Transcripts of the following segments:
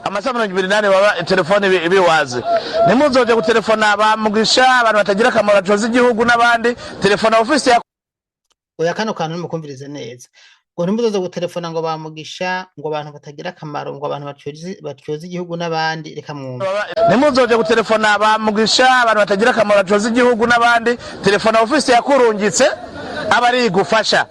Amasaha 24 baba telefone ibiwazi. Ntimuzoje gutelefona ba Mugisha, abantu batagira akamaro bacoza igihugu n'abandi. Telefona ofisi ya Oya, kano kantu nimukumvirize neza. Ngo ntimuzoze gutelefona ngo bamugisha, ngo abantu batagira akamaro, ngo abantu batyoza igihugu n'abandi. Reka mwumve. Ntimuzoje gutelefona ba Mugisha, abantu batagira akamaro bacoza igihugu n'abandi. Telefona ofisi yakurungitse, aba ari igufasha.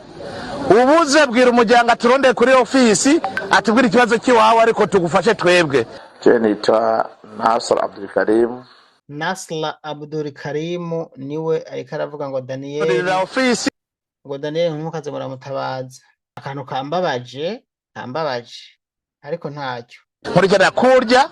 Ubuze bwira umuryango aturondeye kuri ofisi, atubwire ikibazo cy'iwawe, ariko tugufashe twebwe. Je nitwa Nasr Abdulkarim. Nasla Abdul Karimu niwe ariko aravuga ngo Daniyeli Rira ofisi. Ngo Daniyeli ntimukaze muramutabaza. Akantu kambabaje, kambabaje, ariko ntacyo. Nkurikirana kurya,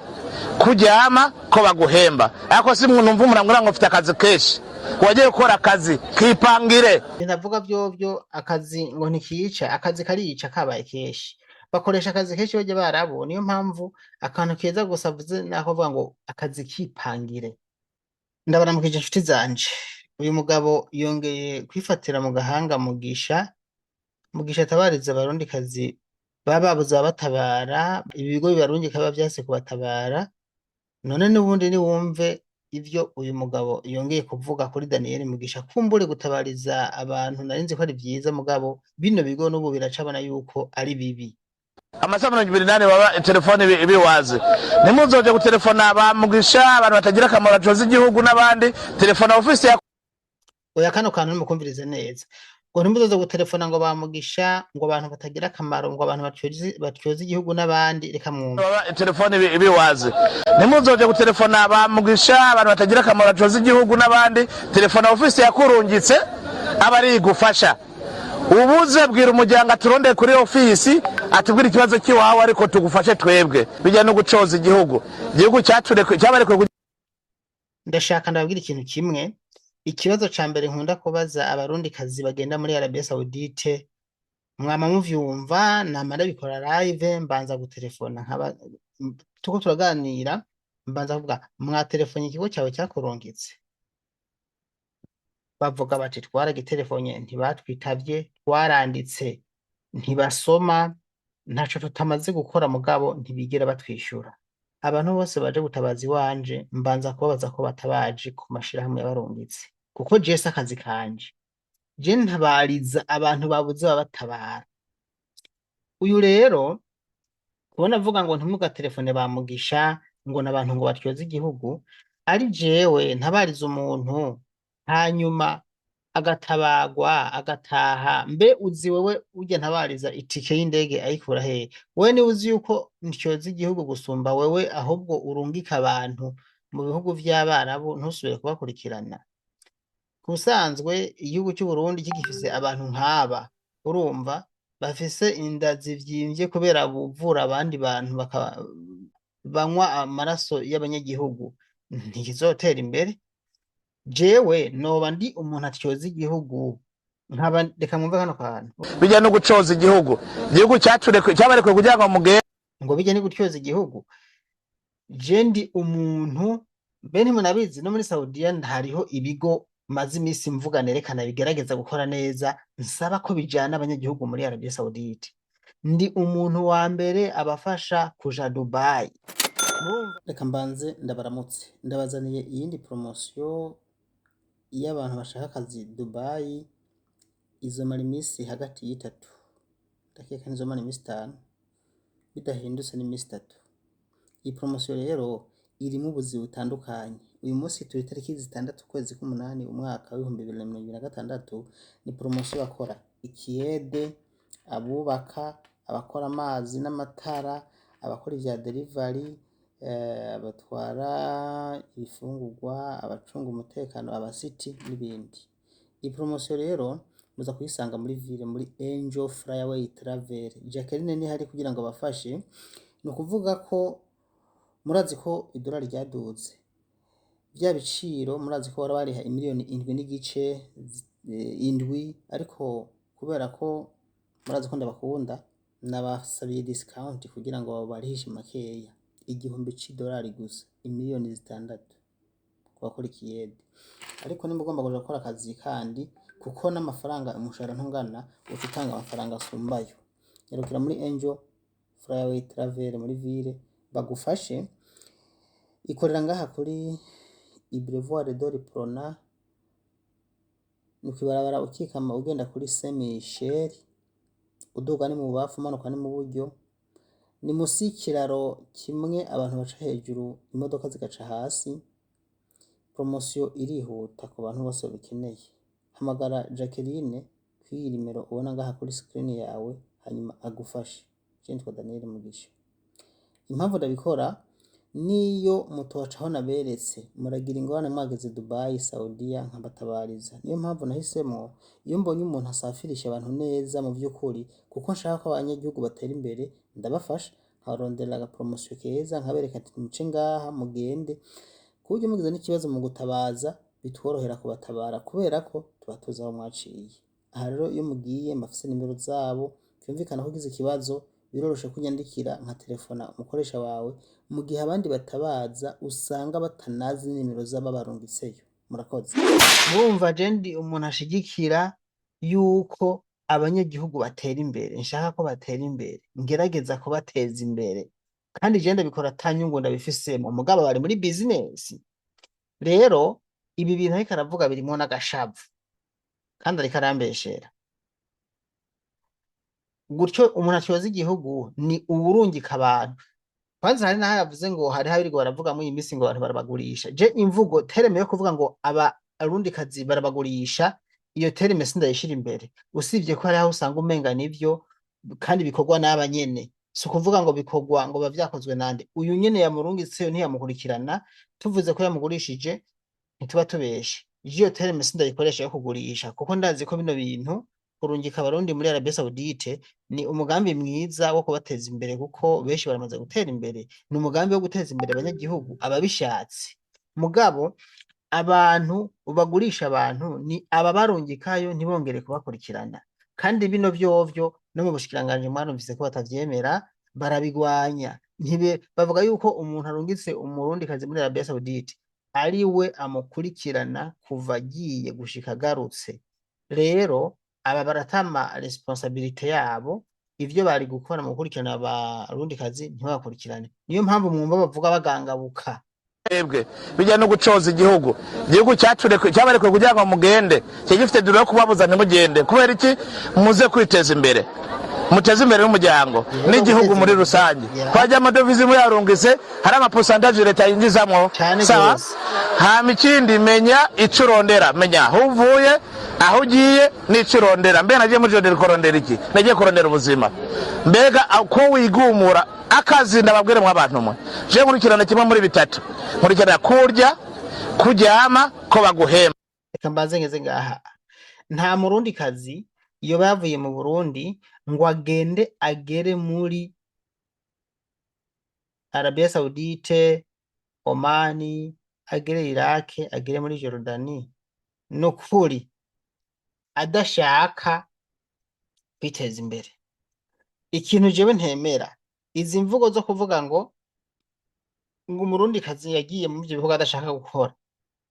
kuryama, ko baguhemba, ariko si numva umuntu ambwira ngo mfite akazi kenshi. Wagiye gukora akazi kipangire. Ndavuga vyovyo, akazi ngo ntikica, akazi karica kabaye kenshi. Bakoresha akazi kenshi barya Barabu. Niyo mpamvu akantu keza gusa avuze nako avuga ngo akazi kipangire. Ndabaramukije, inshuti zanje. Uyu mugabo yongeye kwifatira mu gahanga Mugisha. Mugisha atabariza Abarundikazi baba babuze ababatabara, ibigo bibarungika biba vyanse kubatabara. None n'ubundi niwumve ivyo uyu mugabo yongeye kuvuga kuri Daniyeli Mugisha. Kumbure gutabariza abantu nari nzi ko ari vyiza, mugabo bino bigo n'ubu biracabona yuko ari bibi. Amasaha 24 baba telefone ibiwazi. Ntimuzoje gutelefona ba Mugisha, abantu batagira akamaro bacoza igihugu n'abandi. Telefona ofisi ya Oya, kano kantu nimukumvirize neza. Ngo ntimuzoze gutelefona ngo bamugisha, ngo abantu batagira akamaro, ngo abantu batyoza igihugu n'abandi. Reka mwumve. Baba telefone ibiwazi. Ntimuzoje gutelefona ba Mugisha, abantu batagira akamaro bacoza igihugu n'abandi. Telefona ofisi yakurungitse, aba ari igufasha. Ubuze bwira umuryango aturondeye kuri ofisi, atubwire ikibazo cy'iwawe, ariko tugufashe twebwe. Bijya no gucoza igihugu, igihugu cyaturekuye, cyabarekuye. Ndashaka ndababwira ikintu kimwe. Ikibazo ca mbere nkunda kubaza Abarundikazi bagenda muri Arabie Saoudite, mwama muvyumva, nama ndabikora live, mbanza gutelefona nkaba tuko turaganira, mbanza kuvuga: "Mwatelefonye ikigo cyawe cyakurungitse?" Bavuga bati: "Twaragitelefonye ntibatwitavye, twaranditse ntibasoma, ntaco tutamaze gukora, mugabo ntibigera batwishyura." Abantu bose baje gutabaza iwanje, mbanza kubabaza ko batabaje ku mashirahamwe yabarungitse, kuko jewe si akazi kanje. Je ntabariza abantu babuze ababatabara. Uyu rero kubona avuga ngo ntimugatelefone ba Mugisha, ngo n'abantu ngo batyoze igihugu, ari jewe ntabariza umuntu hanyuma agatabagwa agataha, mbe uzi wewe urya ntabariza itike y'indege ayikura hehe? Wewe niwe uzi yuko ntyoza igihugu gusumba wewe, ahubwo urungika abantu mu bihugu vy'Abarabu ntusubire kubakurikirana. Ku busanzwe igihugu c'Uburundi kigifise abantu nk'aba, urumva bafise inda zivyimvye kubera buvura abandi bantu, banywa amaraso y'abanyagihugu, ntikizotera imbere. Jewe noba ndi umuntu atyoza igihugu nkaba? Reka mwumve kano kantu. Bijya no gucoza igihugu, igihugu cyaturekuye, cyabarekuye kugira ngo mugende. Ngo bijya ni gutyoza igihugu. Je ndi umuntu, mbe ntimunabizi, no muri Saudiya hariho ibigo maze imisi mvuga nerekana bigerageza gukora neza, nsaba ko bijana abanyagihugu muri Arabie Saoudite. Ndi umuntu wa mbere abafasha kuja Dubai. Murumva, reka mbanze ndabaramutse. Ndabazaniye iyindi promotion y'abantu bashaka akazi Dubai. Izomara imisi hagati y'itatu, ndakeka ntizomara imisi 5, bidahindutse n'imisi 3. Iyi promotion rero irimwo ubuzi butandukanye. Uyu munsi turi tariki 6 ukwezi k'umunani umwaka w'2026. Ni promotion bakora ikiyede, abubaka, abakora amazi n'amatara, abakora ivya delivery, batwara ibifungurwa, abacunga umutekano, abasiti n'ibindi. Iyi promotion rero muza kuyisanga muri ville, muri Angel Flyway Travel. Jacqueline niho ari kugira ngo abafashe. Ni ukuvuga ko murazi ko idolari ryaduze, vya biciro murazi ko bahora bariha imiliyoni 7.5, 7, ariko kubera ko murazi ko ndabakunda, nabasabiye discount kugira ngo barihishe makeya, 1000 c'idolari gusa, imiliyoni 6 ku bakora ikiyede. Ariko nimba ugomba kuja gukora akazi kandi, kuko n'amafaranga umushahara ntungana, uca utanga amafaranga asumbayo. Nyarukira muri Angel Flyway Travel muri ville. bagufashe. Ikorera ngaha kuri Boulevard de l'Uprona, ni kw'ibarabara ukikama ugenda kuri Saint Michel, uduga ni mu bubafu, umanuka ni mu buryo, ni musi y'ikiraro kimwe abantu baca hejuru imodoka zigaca hasi. Promotion irihuta ku bantu bose babikeneye. Hamagara Jacqueline kw'iyi nimero ubona ngaha kuri screen yawe, hanyuma agufashe. Je nitwa Daniel Mugisha. Impamvu ndabikora, niyo mutoca aho naberetse, muragira ingorane mwageze Dubai, Saudiya, nkabatabariza. Niyo mpamvu nahisemwo, iyo mbonye umuntu asafirisha abantu neza mu vy'ukuri, kuko nshaka ko abanyagihugu batera imbere, ndabafasha nkabaronderera aga promotion keza, nkabereka ati muce ngaha mugende, ku buryo mugize n'ikibazo mu gutabaza bitworohera kubatabara, kubera ko tuba tuzi aho mwaciye. Aha rero iyo mugiye mbafise nimero zabo, vyumvikana ko ugize ikibazo biroroshe kunyandikira nka telefona umukoresha wawe, mu gihe abandi batabaza usanga batanazi nimero z'ababarungitseyo. Murakoze. Murumva, je ndi umuntu ashigikira yuko abanyagihugu batera imbere, nshaka ko batera imbere, ngerageza kubateza imbere, kandi je ndabikora ata nyungu ndabifisemo, mugabo bari muri business. Rero ibi bintu ariko aravuga birimwo n'agashavu, kandi ariko arambeshera. Gutyo umuntu atyoza igihugu ni uwurungika abantu. Kwanza hari n'aho yavuze ngo hariho abirirwa baravuga muri iyi minsi ngo abantu barabagurisha. Je imvugo, terme yo kuvuga ngo aba arundikazi barabagurisha, iyo terme sindayishira imbere, usibye ko hariho aho usanga umenga nivyo, kandi bikorwa n'aba nyene. Si ukuvuga ngo bikorwa ngo biba vyakozwe nande. Uyu nyene yamurungitseyo ntiyamukurikirana. Tuvuze ko yamugurishije ntituba tubeshe. Iyo terme sindayikoresha yo kugurisha, kuko ndazi ko bino bintu kurungika abarundi muri Arabie Saoudite ni umugambi mwiza wo kubateza imbere, kuko benshi baramaze gutera imbere. Ni umugambi wo guteza imbere abanyagihugu ababishatse. Mugabo abantu bagurisha abantu ni ababarungikayo ntibongere kubakurikirana. Kandi bino vyovyo no mu bushikiranganji mwarumvise ko batavyemera, barabigwanya. Ntibe bavuga yuko umuntu arungitse umurundikazi muri Arabie Saoudite ari we amukurikirana kuva agiye gushika agarutse. Rero aba baratama responsabilité yabo, ivyo bari gukora mu gukurikirana abarundikazi ntibabakurikirane. Niyo mpamvu mwumva bavuga bagangabuka. Twebwe bijya no gucoza igihugu, igihugu cyaturekuye, cyabarekuye kugira ngo mugende, kiba gifite droit yo kubabuza ntimugende. Kubera iki? Muze kwiteza imbere, muteze imbere n'umuryango Yego, n'igihugu guteza muri imbere. rusange. Yeah. Kwajya amadovize muyarungise, hari ama pourcentage leta yinjizamwo. Cane Sawa. gose. Hama ikindi, menya ico urondera, menya aho uvuye, aho ugiye n'ico urondera. Mbega nagiye muri Jordan kurondera iki? Nagiye kurondera ubuzima. Mbega ko wigumura akazi? Ndababwire mwe abantu mwe, je nkurikirana kimwe muri bitatu: nkurikirana kurya, kuryama, ko baguhemba. Reka mbanze ngeze ngaha. Nta murundikazi yoba yavuye mu Burundi ngo agende agere muri Arabie Saoudite, Omani, agere Iraq, agere muri Jordani, nukuri adashaka kwiteza imbere. Ikintu jewe ntemera, izi mvugo zo kuvuga ngo umurundikazi yagiye mu ivyo bihugu adashaka gukora,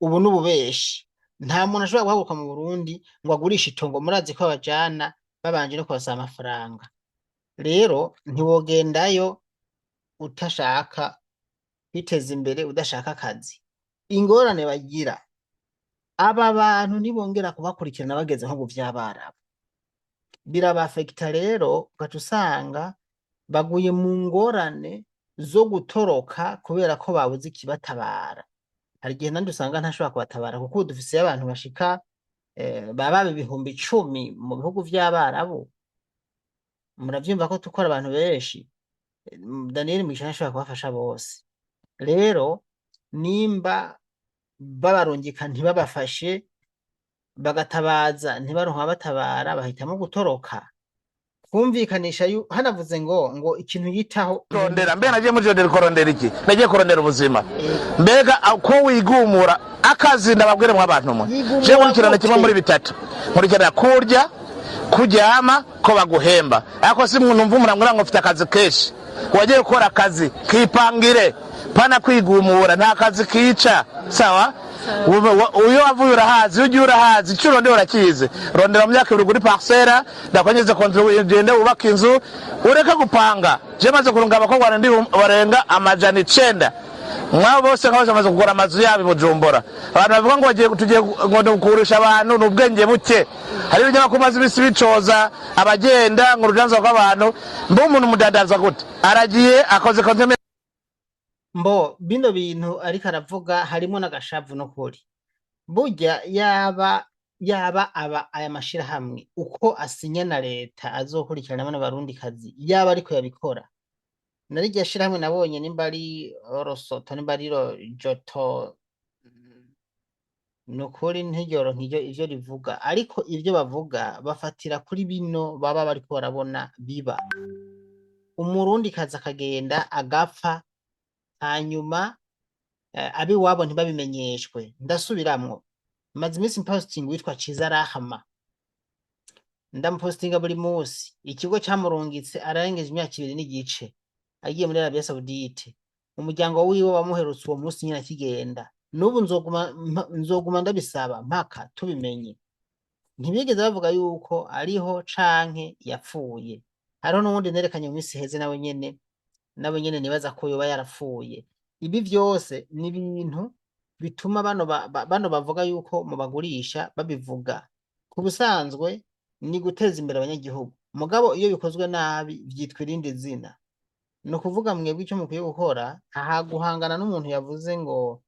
ubu n'ububeshi. Nta muntu ashobora guhaguruka mu Burundi ngo agurishe itongo. Murazi ko babajana babanje no kubasaba amafaranga. Rero ntiwogendayo utashaka kwiteza imbere, udashaka akazi. Ingorane bagira, aba bantu ntibongera kubakurikirana bageze nko mu vy'Abarabu, birabafekita. Rero ugaca usanga baguye mu ngorane zo gutoroka kubera ko babuze ikibatabara. Hari igihe nandi usanga ntashobora kubatabara, kuko ubu dufiseyo abantu bashika baba 10.000 mu bihugu vy'Abarabu. Muravyumva ko tukora abantu benshi. Daniel Mugisha ntashobora kubafasha bose. Rero nimba babarungika ntibabafashe, bagatabaza ntibaronke ababatabara, bahitamwo gutoroka. Kumvikanisha hanavuze ngo ikintu yitaho. Kurondera, mbega nagiye muri Jordan kurondera iki? Nagiye kurondera ubuzima. Ego. Mbega ko wigumura akazi? Ndababwire mwe abantu mwe, je Yigumura nkurikirana kimwe gute? muri bitatu: nkurikirana kurya, kuryama, ko baguhemba. Ariko si numva umuntu ambwira ngo mfite akazi kenshi. Wagiye gukora akazi kipangire, pana kwigumura. Nta kazi kica. Sawa. Uyo wavuye urahazi, iyo ugiye urahazi, icyo urondera urakizi. Rondera mu myaka 2 kuri parcelle, ndakongeze contrat, ugende wubake inzu, ureke gupanga. Je maze kurunga abakobwa barenga 900, mwabo bose nka bose bamaze kugura amazu yabo i Bujumbura. Abantu bavuga ngo bagiye, tugiye ngo kugurisha abantu, ni ubwenge buke. Hari ibinyamakuru maze iminsi bicoza abagenda ngo urudanza rw'abantu. Mbe umuntu umudandaza gute? Aragiye akoze konti. Mbo bino bintu ariko aravuga harimo n'agashavu n'ukuri. Burya yaba aba aya mashirahamwe uko asinya na leta azokurikirana bano barundikazi, yaba ariko yabikora na rirya shirahamwe nabonye, nimba ari Orosoto, nimba ari Joto, nukuri ntiryoronka ivyo rivuga, ariko ivyo bavuga bafatira kuri bino baba bariko barabona biba. Umurundikazi akagenda agapfa, hanyuma abiwabo ntibabimenyeshwe. Ndasubiramwo, maze iminsi mpostinga witwa Ciza Rahama, ndamupostinga buri munsi. Ikigo camurungitse ararengeje imyaka 2 n'igice agiye muri Arabia Saudite. Umuryango wiwe wamuherutse uwo munsi nyine akigenda. N'ubu nzoguma ndabisaba mpaka tubimenye. Ntibigeze bavuga yuko ariho canke yapfuye. Hariho n'uwundi nerekanye mu minsi iheze, nawe nyene nibaza ko yoba yarapfuye. Ibi vyose ni ibintu bituma bano bavuga yuko mubagurisha babivuga. Ku busanzwe ni guteza imbere abanyagihugu, mugabo iyo bikozwe nabi vyitwa irindi zina. Ni ukuvuga mwebwe icyo mukwiye gukora aha, guhangana n'umuntu yavuze ngo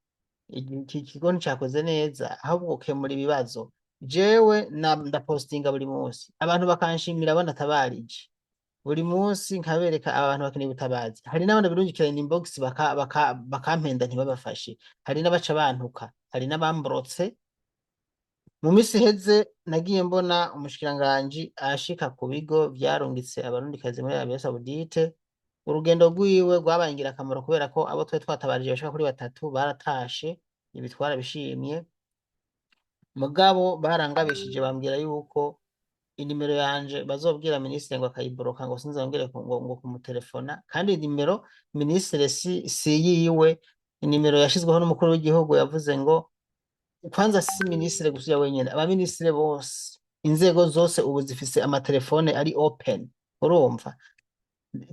iki kigo nticakoze neza, ahubwo gukemura ibibazo. Jewe ndapostinga buri munsi, abantu bakanshimira banatabarije buri munsi, nkabereka aba bantu bakeneye ubutabazi. Hari n'abandi birungikira inbox bakampenda ntibabafashe. Hari n'abaca bantuka, hari n'abamborotse. Mu minsi iheze nagiye mbona umushikiranganji ashika ku bigo vyarungitse abarundikazi muri Arabia Saudite. Urugendo rwiwe rwabaye ingirakamaro kubera ko abo twari twatabarije bashika kuri batatu baratashe. Ibi twarabishimye, mugabo barangabishije, bambwira yuko inimero yanje bazobwira minisitiri ngo akayiboroka, ngo sinzongere ngo kumutelefona. Kandi inimero minisitiri si yiwe, inimero yashizweho n'umukuru w'igihugu. Yavuze ngo kwanza si minisitiri gusa wenyene, abaminisitiri bose, inzego zose ubu zifise amatelefone ari open. Urumva,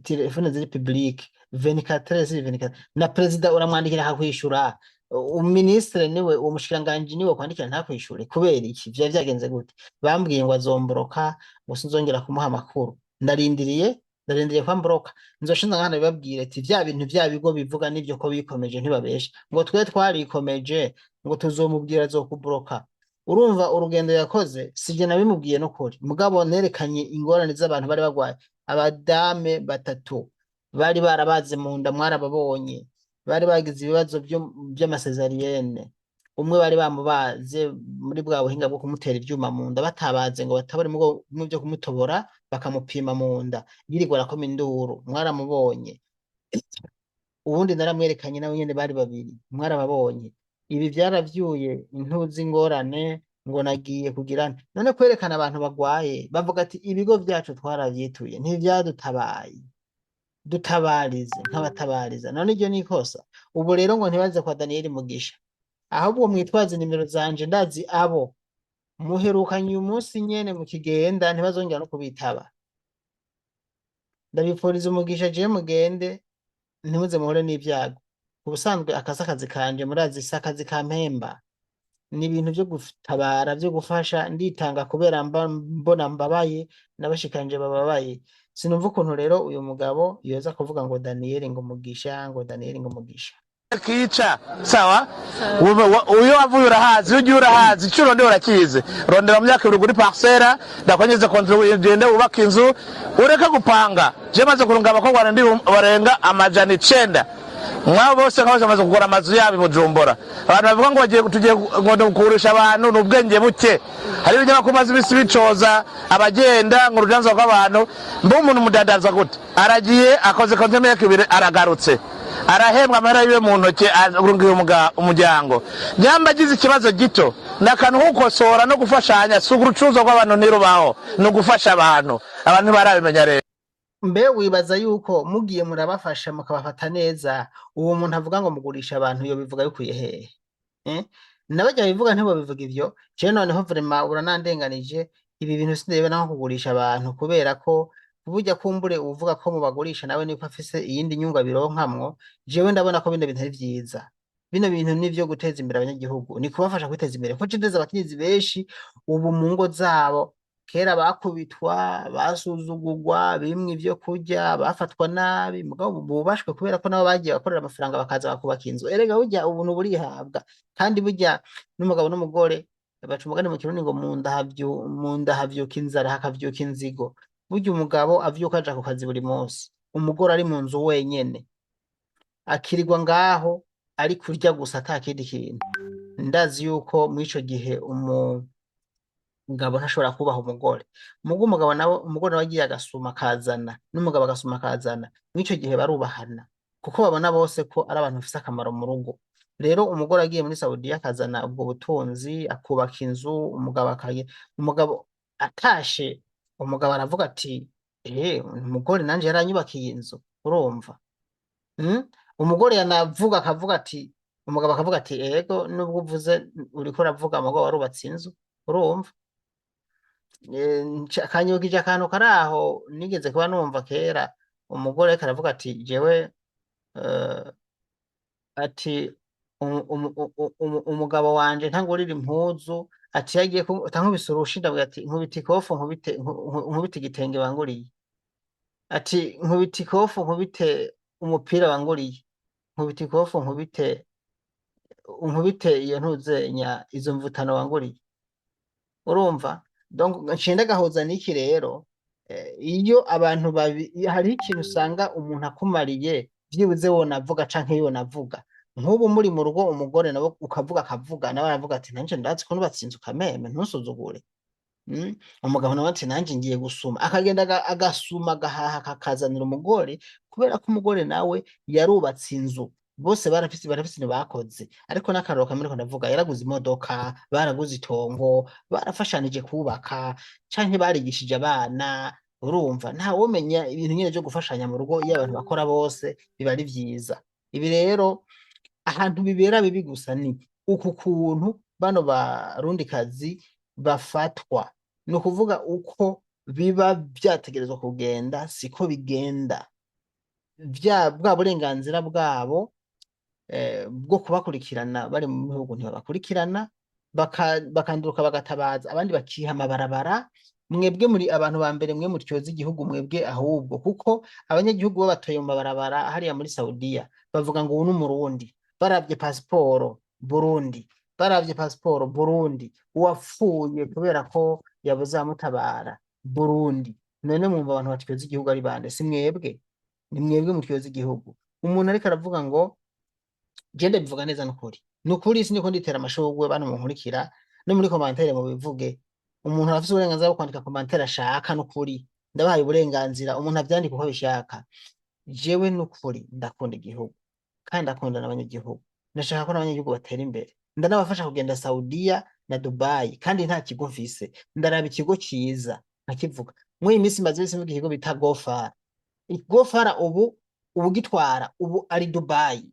telefone ziri public 24 sur 24, na perezida uramwandikira akakwishura. Uminisitiri niwe, uwo mushikiranganji niwe kwandikira ntakwishure, kubera iki? Vyari vyagenze gute? Bambwiye ngo azomboroka, ngo sinzongera kumuha amakuru. Ndarindiriye, ndarindiriye ko amboroka. Nzoshinza nkana bibabwire ati vya bintu vya bigo bivuga nivyo, ko bikomeje, ntibabeshe, ngo twe twarikomeje, ngo tuzomubwira azokuboroka. Urumva urugendo yakoze, sije nabimubwiye n'ukuri, mugabo nerekanye ingorane z'abantu bari bagwaye. Abadame batatu bari barabaze mu nda, mwarababonye, bari bagize ibibazo vy'ama césarienne. Umwe bari bamubaze muri bwa buhinga bwo kumutera ivyuma mu nda, batabaze ngo batabore mu byo kumutobora, bakamupima mu nda, yirirwa arakoma induru, mwaramubonye. Uwundi naramwerekanye nawe nyene, bari babiri, mwarababonye. Ibi vyaravyuye intuzi ingorane ngo nagiye kugira nte? None kwerekana abantu bagwaye bavuga ati ibigo vyacu twaravyituye ntivyadutabaye, dutabarize, nkabatabariza, none iryo ni ikosa? Ubu rero ngo ntibaze kwa Daniyeli Mugisha, ahubwo mwitwaze nimero zanje. Ndazi abo muherukanye uyu munsi nyene mukigenda, ntibazongera no kubitaba. Ndabipfuriza umugisha jewe, mugende ntimuze muhure n'ivyago. Ubusanzwe akasi akazi kanje, murazi, si akazi kampemba, ni ibintu vyo gutabara, vyo gufasha. Nditanga kubera mba mbona mbabaye n'abashikanje bababaye. Sinumva ukuntu rero uyu mugabo yoza kuvuga ngo Daniyeli ngo Mugisha, ngo Daniyeli ngo Mugisha. Kica sawa. Uyo wavuye urahazi, iyo ugiye urahazi, icyo urondera urakizi. Rondera mu myaka 2 kuri parcelle, ndakongeze contrat, ugende wubake inzu, ureke gupanga. Je maze kurunga abakobwa barenga 900, mwabo bose nka bose bamaze kugura amazu yabo i Bujumbura. Abantu bavuga ngo bagiye, tugiye ngo kugurisha abantu, ni ubwenge buke. Hari ibinyamakuru maze iminsi bicoza abagenda ngo urudanza rw'abantu. Mbe umuntu umudandaza gute? Aragiye akoze konti y'imyaka 2, aragarutse, arahembwa amahera yiwe mu ntoki, arungiye umuryango. Nyamba agize ikibazo gito, ni akantu ko gukosora no gufashanya. Si urucuruzwa rw'abantu, ntirubaho, ni ugufasha abantu. Abantu ntibarabimenya rero. Mbe wibaza yuko mugiye murabafasha mukabafata neza, uwo muntu avuga ngo mugurisha abantu yo bivuga bikuye hehe, eh? N'abarya bivuga ntibobivuga ivyo. Jewe noneho vraiment uranandenganije. Ibi bintu sindabibona nko kugurisha abantu, kubera ko burya kumbure uwuvuga ko mubagurisha nawe niko afise iyindi nyungu abironkamwo. Jewe ndabona ko bino bintu ari vyiza. Bino bintu nivyo guteza imbere abanyagihugu, ni kubafasha kwiteza imbere, kuko ndeze abakenyezi benshi ubu mu ngo zabo kera bakubitwa, basuzugurwa, bimwe ivyo kurya, bafatwa nabi, mugabo ubu bubashwe kubera ko nabo bagiye bakorera amafaranga, bakaza bakubaka inzu. Erega burya ubuntu burihabwa, kandi burya n'umugabo n'umugore baca umugani mu Kirundi ngo mu nda havyuka inzara, hakavyuka inzigo. Burya umugabo avyuka aja ku kazi buri munsi, umugore ari mu nzu wenyene, akirirwa ngaho ari kurya gusa, ata kindi kintu, ndazi yuko mw'ico gihe umugabo ntashobora kubaha umugore. Muga umugabo nawe, umugore nawe agiye agasuma akazana, n'umugabo agasuma akazana, mw'ico gihe barubahana, kuko babona bose ko ari abantu bafise akamaro mu rugo. Rero umugore agiye muri Saudiya akazana ubwo butunzi, akubaka inzu, umugabo akaye, umugabo atashe, umugabo aravuga ati: "Umugore nanje yaranyubakiye inzu." Urumva? Umugore yanavuga akavuga ati, umugabo akavuga ati: "Ego, nubwo uvuze uriko uravuga, mugabo warubatse inzu." Urumva? Kanyibukije akantu kari aho nigeze kuba numva kera, umugore ariko aravuga ati: "Jewe ati umugabo wanje ntangurira impuzu, ati yagiye tankubise urushi, ndabwira ati nkubita ikofu, nkubite nkubite igitenge wanguriye, ati nkubita ikofu, nkubite umupira wanguriye, nkubita ikofu, nkubite iyo ntuzenya, izo mvutano wanguriye." Urumva? Donc nciye ndagahuza n'iki rero, iyo abantu babi hariho ikintu usanga umuntu akumariye, vyibuze wonavuga canke yonavuga. Nk'ubu muri mu rugo, umugore nawe ukavuga akavuga, nawe aravuga ati: "Nanje ndazi ko nubatse inzu kameme, ntusuzugure." Umugabo nawe ati: "Nanje ngiye gusuma." Akagenda agasuma, agahaha, akakazanira umugore, kubera ko umugore nawe yarubatse inzu. Bose barafise ibintu bakoze. Ariko n'akarorero kamwe ariko ndavuga, yaraguze imodoka, baraguze itongo, barafashanije kubaka canke barigishije abana. Urumva, ntawomenya ibintu nyene vyo gufashanya mu rugo, iyo abantu bakora bose biba ari vyiza. Ibi rero ahantu bibera bibi gusa ni uku kuntu bano Barundikazi bafatwa. Ni ukuvuga uko biba vyategerezwa kugenda siko bigenda. Vya bwa burenganzira bwabo bwo kubakurikirana bari mu bihugu ntibabakurikirana, bakanduruka bagatabaza abandi, bakiha amabarabara. Mwebwe muri abantu ba mbere mwe mutyoza igihugu, mwebwe ahubwo, kuko abanyagihugu babatoye mu mabarabara hariya muri Saudiya, bavuga ngo uwu n'Umurundi, baravye pasiporo Burundi, baravye pasiporo Burundi, uwapfuye kubera ko yabuze abamutabara Burundi. None mwumva abantu batyoza igihugu ari bande? Si mwebwe? Ni mwebwe mutyoza igihugu. Umuntu ariko aravuga ngo je ndabivuga neza, nukuri, nukuri, siniko nditera amashurwe. Bantu munkurikira no muri commentaire mubivuge. Umuntu arafise uburenganzira bwo kwandika commentaire ashaka, nukuri ndabahaye uburenganzira, umuntu avyandika uko abishaka. Jewe nukuri ndakunda igihugu kandi ndakunda n'abanyagihugu, ndashaka ko n'abanyagihugu batera imbere. Ndanabafasha kugenda Saudiya na Dubai, kandi nta kigo mfise. Ndaraba ikigo ciza nkakivuga. Muri iyi minsi maze iminsi mvuga ikigo bita Gofara. Gofara ubu ubugitwara ubu ari Dubai,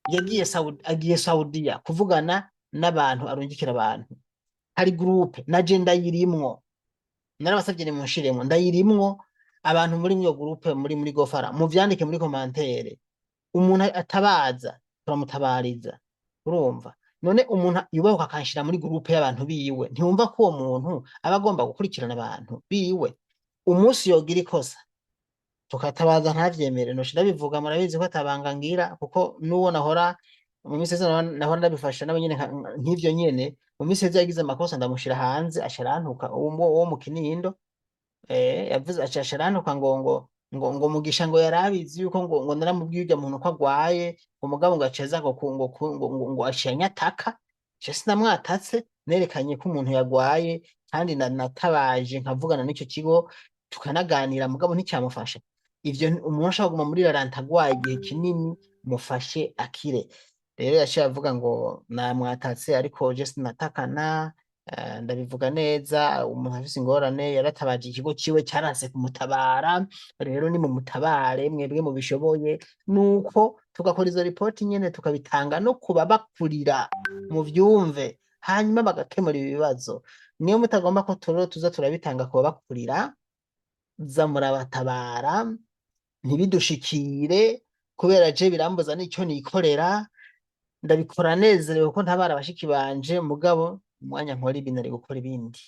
yagiye Saudi, agiye Saudiya kuvugana n'abantu, arungikira abantu. Hari groupe naje ndayirimwo, narabasavye nimunshiremwo, ndayirimwo. Abantu muri iyo groupe, muri Gofara, muvyandike muri commentaire. Umuntu atabaza turamutabariza. Urumva? None umuntu yubahuka akanshira muri groupe y'abantu biwe, ntiwumva ko uwo muntu aba agomba gukurikirana abantu biwe? Umunsi yogira ikosa tukatabaza ntavyemere, noca ndabivuga. Murabizi ko atabanga ngira, kuko n'uwo nahora mu minsi iheze nahora ndabifasha nawe nyene nk'ivyo nyene. Mu minsi iheze yagize amakosa, ndamushira hanze, aca arantuka. Uwo mu Kinindo yavuze, aca arantuka ngo Mugisha ngo yarabizi yuko ngo naramubwiye urya muntu ko agwaye, ngo mugabo ngo aceza ngo ku- ngo ku- ngo ngo, ngo aciye anyataka. Je sinamwatatse, nerekanye ko umuntu yagwaye, kandi natabaje nkavugana n'ico kigo tukanaganira, mugabo nticyamufasha. Ivyo umuntu ashobora kuguma muri ralenti agwaye igihe kinini, mufashe akire. Rero yaciye avuga ngo namwatatse, ariko je sinatakana. Ndabivuga neza, umuntu afise ingorane yaratabaje ikigo ciwe cyaranse kumutabara. Rero ni mumutabare mwebwe mubishoboye, nuko tugakora izo ripoti nyene, tukabitanga no kubabakurira muvyumve. Hanyuma bagakemura ibi bibazo. Niyo mutagomba ko turoro tuza turabitanga ku babakurira, za murabatabara ntibidushikire, kubera je birambuza n'ico nikorera. Ndabikora nezerewe ko ntabara bashiki banje, mugabo umwanya nkora ibi nari gukora ibindi.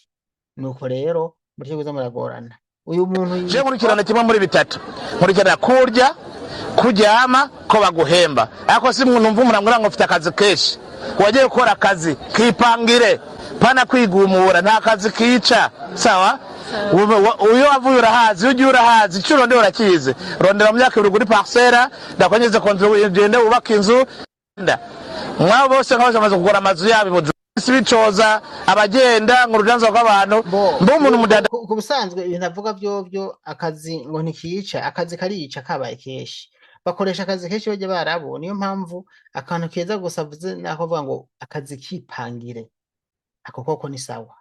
Nuko rero mureke kuza muragorana. Uyu muntu Je yitwa nkurikirana kimwe muri bitatu: nkurikirana kurya, kuryama, ko baguhemba. Ariko si numva umuntu ambwira ngo mfite akazi kenshi. Wagiye gukora akazi kipangire, pana kwigumura. Nta kazi kica. Sawa. Uyo wavuye urahazi, iyo ugiye urahazi, icyo urondera urakizi. Rondera mu myaka 2 kuri parcelle, ndakongeze kontra, ugende wubake inzu. Mwabo bose nk'aho bamaze kugura amazu yabo i Bujumbura, bicoza abagenda ngo urujanza rw'abantu. Bo Mbe umuntu mudada ku busanzwe ibintu avuga vyovyo, akazi ngo ntikica, akazi karica kabaye kenshi. Bakoresha akazi kenshi barya Barabu. Niyo mpamvu akantu keza gusa avuze nako avuga ngo akazi kipangire, ako koko ni sawa.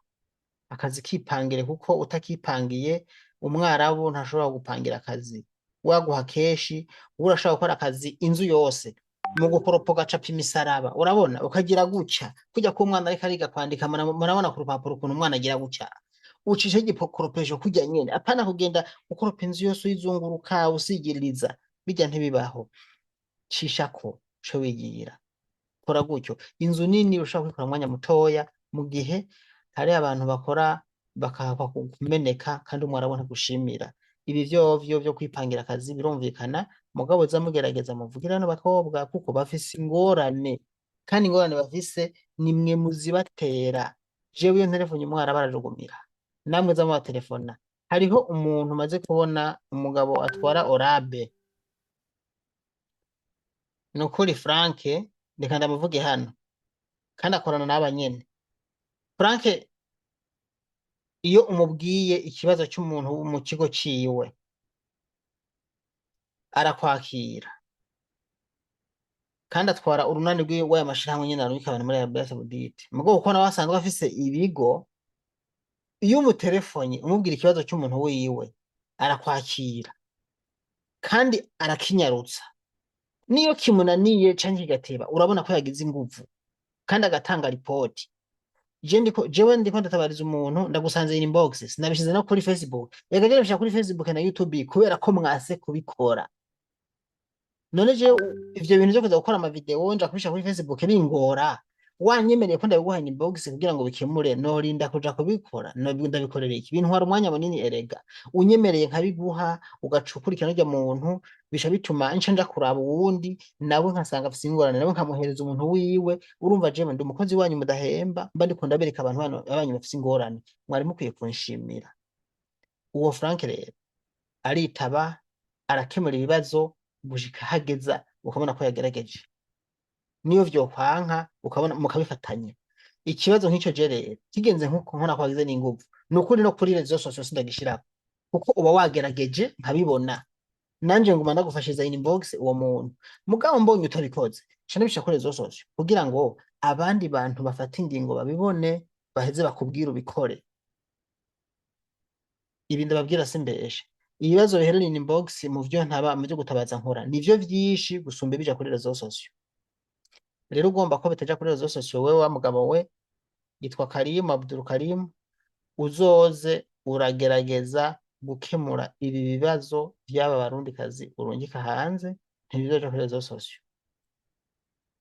Akazi kipangire, kuko utakipangiye Umwarabu ntashobora gupangira akazi waguha kenshi. Wowe urashobora gukora akazi inzu yose mu gukoropa, ugacapa imisaraba, urabona, ukagira gutya kujya ko umwana ariko ariga kwandika. Murabona ku rupapuro ukuntu umwana agira gutya, ucisha igikoropesho kujya nyene, apana kugenda ukoropa inzu yose uyizunguruka usigiriza, bijya ntibibaho. Cishako uce wigira kora gutyo. Inzu nini ushobora kwikora umwanya mutoya, mu gihe hari abantu bakora bakahakwa kumeneka kandi Umwarabu ntagushimira. Ibi vyovyo vyo kwipangira akazi birumvikana. Mugabo za mugerageza muvugire bano bakobwa, kuko bafise ingorane, kandi ingorane bafise ni mwe muzibatera. Jewe iyo nterefone Umwarabu arajugumira, namwe za mubaterefona. Hariho umuntu maze kubona, umugabo atwara Orabe, nukuri Frank, reka ndamuvuge hano, kandi akorana n'aba nyene. Frank, iyo umubwiye ikibazo c'umuntu mu kigo ciwe, arakwakira, kandi atwara urunani rw'aya mashirahamwe nyene arungika abantu muri Arabia Saudite. Mugabo kuko nawe asanzwe afise ibigo, iyo umuterefonye umubwira ikibazo c'umuntu wiwe, arakwakira kandi arakinyarutsa. Niyo kimunaniye canke kigateba, urabona ko yagize inguvu kandi agatanga ripoti. Je ndiko, jewe ndiko ndatabariza umuntu, ndagusanze inbox, sinabishize no kuri Facebook. Reka je ndabishira kuri Facebook na YouTube kubera ko mwase kubikora. None je ivyo bintu vyo kuza gukora ama video nja kubishira kuri Facebook bingora. Wanyemereye ko ndabiguha inbox kugira ngo bikemure, norinda kuja kubikora? No ndabikorera iki? Bintwara umwanya munini. Erega unyemereye nkabiguha, ugaca ukurikirana urya muntu, bica bituma nca nja kuraba uwundi nawe, nkasanga afise ingorane, nawe nkamuhereza umuntu wiwe. Urumva, jewe ndi umukozi wanyu mudahemba, mba ndiko ndabereka abantu bano abanyu bafise ingorane. Mwari mukwiye kunshimira. Uwo Frank rero aritaba, arakemura ibibazo gushika hageza ukabona ko yagerageje. Niyo vyokwanka, ukabona mukabifatanya ikibazo nk'ico. Je rero kigenze nkuko nkona ko wagize n'inguvu, nukuri no kuri réseaux sociaux sindagishirako, kuko uba wagerageje nkabibona. Nanje nguma ndagufashiza inbox uwo muntu. Mugabo mbonye utabikoze, nca ndabishira kuri réseaux sociaux kugira ngo abandi bantu bafate ingingo babibone, baheze bakubwire ubikore. Ibi ndababwira simbeshe. Ibibazo biherereye inbox mu vyo ntaba mu vyo gutabaza nkora nivyo vyinshi gusumba ibija kuri réseaux sociaux. Rero ugomba ko bitaja kuri réseaux sociaux, wewe wa mugabo we yitwa Karimu Abdul Karim, uzoze uragerageza gukemura ibi bibazo vy'aba Barundikazi urungika hanze, ntibizoja kuri réseaux sociaux.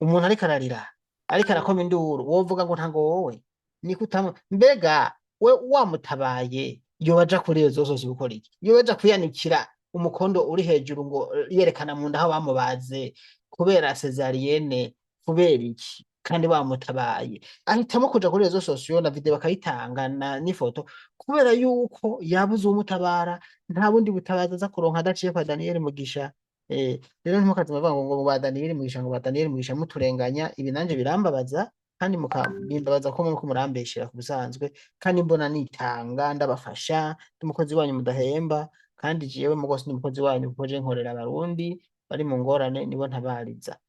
Umuntu ariko ararira, ariko arakoma induru, wovuga ngo ntago wowe niko utamu. Mbega we wamutabaye, yoba aja kuri réseaux sociaux gukora iki? Yoba aja kwiyanikira umukondo uri hejuru ngo yerekana mu nda aho bamubaze kubera césarienne, kubera iki? Kandi bamutabaye, ahitamo kuja kuri réseaux sociaux na vidéo bakayitanga na n'ifoto, kubera yuko yabuze uwumutabara. Nta bundi butabazi aza kuronka adaciye kwa Daniel Mugisha. Rero ntimukaze muvuga ngo ba Daniel Mugisha, ngo ba Daniel Mugisha, muturenganya. Ibi nanje birambabaza, kandi mukabimbabaza ko muriko murambeshera ku busanzwe, kandi mbona nitanga, ndabafasha, ndi umukozi wanyu mudahemba. Kandi jewe mugo sindi umukozi wanyu, kuko je nkorera Abarundi bari mu ngorane, nibo ntabariza.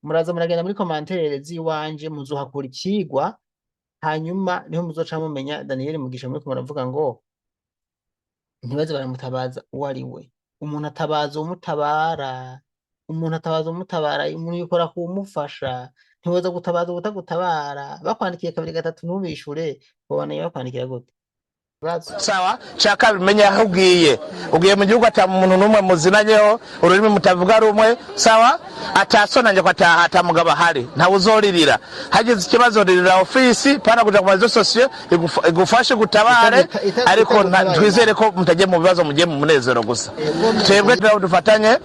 Muraza muragenda muri commentaires z'iwanje, muzohakura icigwa, hanyuma niho muzoca mumenya Daniel Mugisha muriko muravuga ngo ntibaze baramutabaza uwo ari we. Umuntu atabaza umutabara, umuntu atabaza umutabara, umuntu yikora kuwumufasha. Ntiwoza gutabaza ubutagutabara. Bakwandikiye kabiri gatatu ntubishure, wobandanya bakwandikira gute? Ibibazo. Sawa. Cya kabiri, menya aho ugiye. Ugiye mu gihugu ata muntu n'umwe muzinanyeho, ururimi mutavuga rumwe, sawa, atasonanje ko ataha, ata mugabo ahari, ntawe uzoririra. Hagize ikibazo, ririra ofisi, pana kuja ku ma réseaux sociaux. Igufashe gutabare. Ariko Itagutabaye. Twizere ko mutagiye mu bibazo, mugiye mu munezero gusa. Ego. Twebwe nawe dufatanye,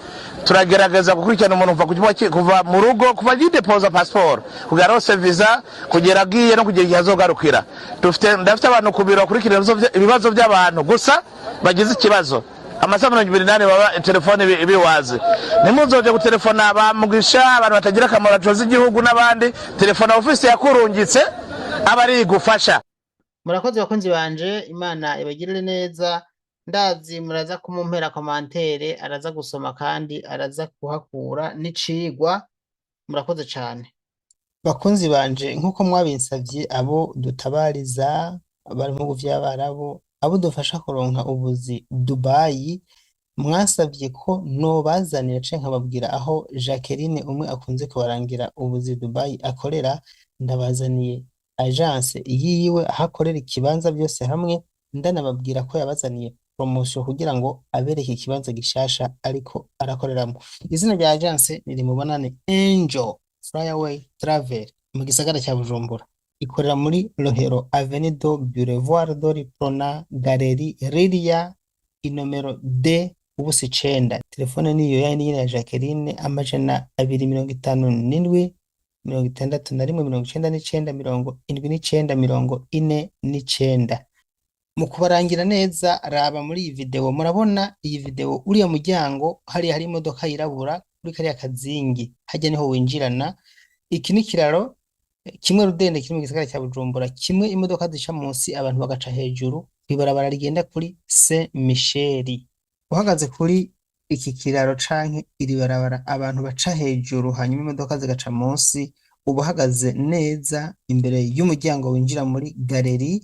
turagerageza gukurikirana umuntu kuva ku kibuga kuva mu rugo, kuva agidepoza pasiporo, kugera aronse visa, kugera agiye no kugera igihe azogarukira. Dufite, ndafite abantu ku biro bakurikirana ibibazo by'abantu gusa bagize ikibazo. Amasaha 24 baba telefone ibiwazi. Ntimuzoje gutelefona ba Mugisha, abantu batagira akamaro bacoza igihugu n'abandi. Telefona ofisi yakurungitse, aba ari igufasha. Murakoze bakunzi banje, Imana ibagirire neza. Ndazi muraza kumumpera commentaire, araza gusoma kandi araza kuhakura n'icigwa. Murakoze cane. Bakunzi banje, nk'uko mwabinsavye, abo dutabariza bari mu bihugu vy'Abarabu, abo dufasha kuronka ubuzi Dubayi, mwasavye ko nobazanira canke nkababwira aho Jacqueline umwe akunze kubarangira ubuzi Dubayi akorera. Ndabazaniye agence yiwe, aho akorera, ikibanza, byose hamwe. Ndanababwira ko yabazaniye promotion kugira ngo abereke ikibanza gishasha ariko arakoreramo. Izina rya agence riri mubonane, Angel Flyaway Travel, mu gisagara cya Bujumbura. Ikorera muri Rohero, Avenue do Boulevard de l'Uprona, Galerie Liria, inomero D ubusa 9. Telefone niyo yayindi nyene ya Jacqueline, 257 61 99 79 49. Mu kubarangira neza, raba muri iyi video. Murabona iyi video, uriya muryango hariya hari imodoka yirabura kuri kariya kazingi, hajya niho winjirana. Iki ni ikiraro kimwe rudende kiri mu gisagara cya Bujumbura, kimwe imodoka zica munsi, abantu bagaca hejuru kw'ibarabara rigenda kuri Saint Michel. Uhagaze kuri iki kiraro canke iri barabara abantu baca hejuru hanyuma imodoka zigaca munsi, uba uhagaze neza imbere y'umuryango winjira muri galerie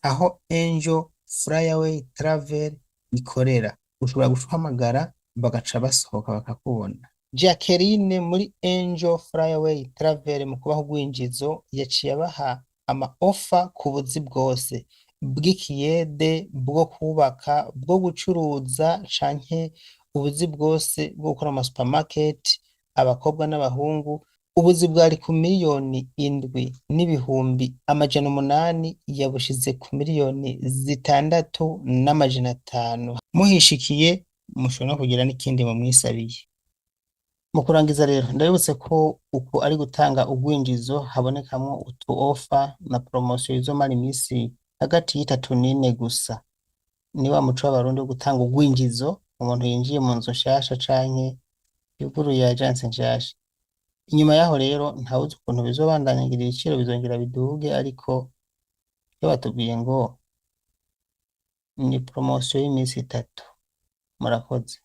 aho Angel Flyaway Travel ikorera. Ushobora guhamagara bagaca basohoka bakakubona. Jacqueline muri Angel Flyaway Travel, mu kubaha urwinjizo, yaciye abaha ama offer ku buzi bwose bw'ikiyede, bwo kubaka, bwo gucuruza, canke ubuzi bwose bwo gukora mu supermarket, abakobwa n'abahungu. Ubuzi bwari ku 7,800,000, yabushize ku 6,500,000. Muhishikiye mushobora no kugira n'ikindi mumwisabiye. Mu kurangiza rero, ndabibutse ko uku ari gutanga urwinjizo, habonekamwo utu offer na promotion izomara imisi hagati y'3 n'4 gusa. Ni wa muco w'Abarundi wo gutanga urwinjizo umuntu yinjiye mu nzu nshasha canke yuguruye agence nshasha. Inyuma yaho rero ntawuzi ukuntu bizobandanya, ngira ibiciro bizongera biduge, ariko iyo batubwiye ngo ni promotion y'imisi 3. Murakoze.